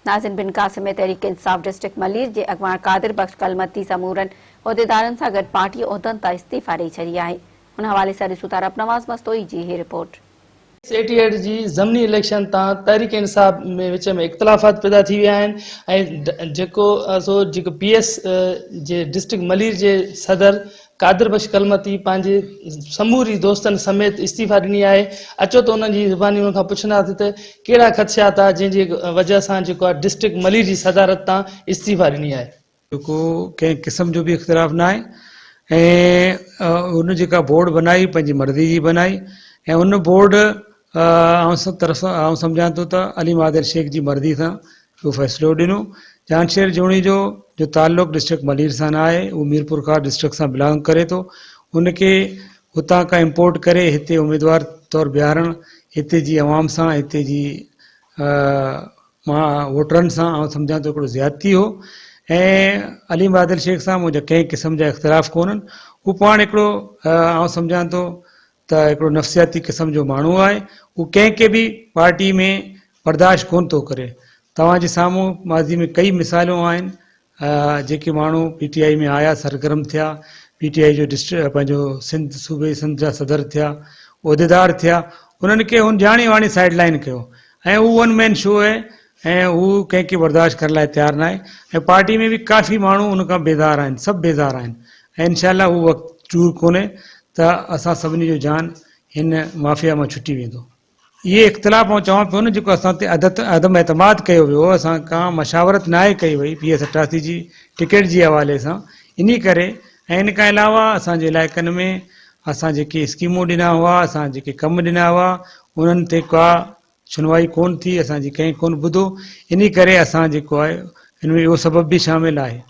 ناظم بن قاسم ۾ تحريڪ انصاف ڊسٽرڪٽ ملير جي اڳواڻ قادر بخش ڪلمتي سمورن عهديدارن سان گڏ پارٽي عهدن تان استعيفا ڏئي ڇڏي آهي. ان حوالي سان ڏسون ٿا ربنواز مستوئي جي هي رپورٽ. ايس ايٽي ايٽ جي ضمني اليڪشن تان تحريڪ انصاف ۾ وچ ۾ اختلافات پيدا ٿي ويا آهن ۽ جيڪو سو جيڪو پي ايس جي ڊسٽرڪٽ ملير جي صدر قادر بخش ڪلمتي پنهنجي سموري دوستن سميت استعيفا ڏني آهي اچو ته انهن جي زباني انهن کان پڇنداسين ته ڪهڙا خدشات آهي جنهن جي وجه سان جيڪو آهي ڊسٽرڪٽ ملير جي صدارت تان استعيفا ڏني آهي. ڪو ڪنهن قسم جو به اختلاف ناهي ۽ ان جيڪا بورڊ بنائي پنهنجي مرضي جي بنائي ۽ ان بورڊ آئون طرف آئون سمجهان ٿو ته علي مادر شيخ جي مرضي سان اهو فيصلو ڏنو. جانشير جوڻيجو جو تعلق ڊسٽرڪٽ ملير سان نه آهي، اهو ميرپورخاص ڊسٽرڪٽ سان بلانگ ڪري ٿو. ان کي هتان کان امپورٽ ڪري هتي اميدوار طور بيهارڻ هتي جي عوام سان هتي جي ووٽرن سان آئون سمجهان ٿو هڪڙو زيادتي هو ۽ عليم عادل شيخ سان منهنجا ڪنهن قسم جا اختلاف ڪونهن. هو پاڻ هڪڙو آئون سمجهان ٿو ته هڪڙو نفسياتي قسم جو ماڻهو آهي، هو ڪنهن کي به پارٽي ۾ برداشت ڪونه ٿو ڪري. توهان جي سامهون ماضي ۾ ڪئي مثالون آهن، جيڪي ماڻهو پي ٽي آء ۾ آيا سرگرم ٿيا، پي ٽي آء جو ڊسٽرڪٽ پنهنجو سنڌ صوبي سنڌ جا صدر ٿيا، عهديدار ٿيا، انهن کي هن ڄاڻي واڻي سائيڊ لائين ڪيو ۽ هو ون مين شو آهي ۽ هو ڪنهن کي برداشت ڪرڻ لاء تيار ناهي ۽ پارٽي ۾ به ڪافي ماڻهو ان کان بيزار آهن، سڀ بيزار آهن ۽ انشاء الله هو وقت دور ڪونهي ته اسان سڀني جو جان هن مافيا مان ڇٽي ويندو. اهي اختلاف آئون چوان پيو نه جيڪو اسان تي عدم اعتماد ڪيو ويو اسان کان مشاورت ناهي ڪئي وئي پي ايس 88 جي ٽڪيٽ جي حوالي سان انهي ڪري ۽ ان کان علاوه اسان جي علائقن ۾ اسان جيڪي اسڪيمون ڏنا هئا اسان جيڪي ڪم ڏنا هئا انهن تي ڪا شنوائي ڪون ٿي اسان جي ڪنهن ڪون ٻڌو انهي ڪري اسان جيڪو آهي ان ۾ اهو سبب به شامل آهي.